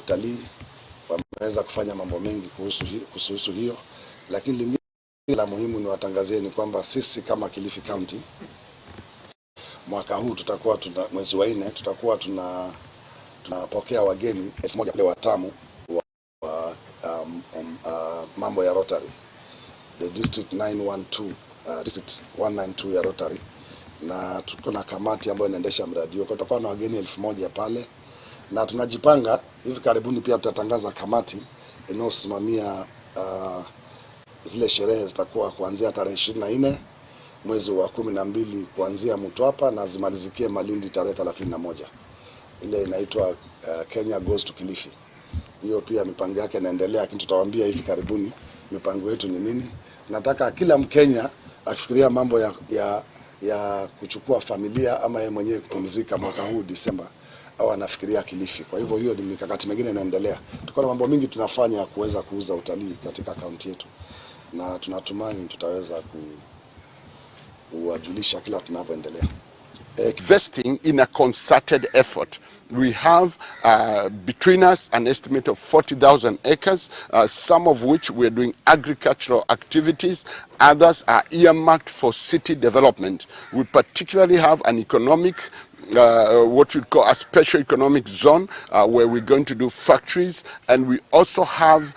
utalii wameweza kufanya mambo mengi kuhusu hiyo, lakini lingine la muhimu ni watangazie ni kwamba sisi kama Kilifi County mwaka huu tutakuwa tuna, mwezi wa 4 tutakuwa tunapokea wageni 1000 kule Watamu wa mambo ya Rotary, the district 912, district 192 ya Rotary, na tuko na kamati ambayo inaendesha mradi huo. Tutakuwa na wageni 1000 pale, na tunajipanga hivi karibuni pia tutatangaza kamati inayosimamia zile sherehe zitakuwa kuanzia tarehe 24 mwezi wa 12 kuanzia Mtwapa na zimalizikie Malindi tarehe 31. Ile inaitwa Kenya Goes to Kilifi. Hiyo pia mipango yake inaendelea, lakini tutawaambia hivi karibuni mipango yetu ni nini. Nataka kila Mkenya akifikiria mambo ya kuchukua familia ama yeye mwenyewe kupumzika mwaka huu Disemba au anafikiria Kilifi. Kwa hivyo hiyo ni mikakati mingine inaendelea. Tuko na mambo mingi tunafanya ya kuweza kuuza utalii katika kaunti yetu, na tunatumai tutaweza kuwajulisha kila tunavyoendelea. Investing in a concerted effort. We have between us an estimate of 40,000 acres, some of which we are doing agricultural activities, others are earmarked for city development. We particularly have an economic what we call a special economic zone where we're going to do factories, and we also have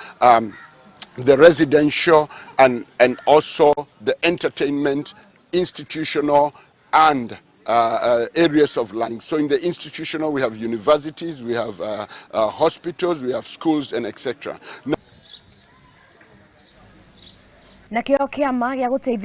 the residential and also the entertainment, institutional, and areas of learning. So in the institutional, we have universities, we have hospitals, we have schools, and etc. Nakĩo kĩama gĩa gũteithĩrĩria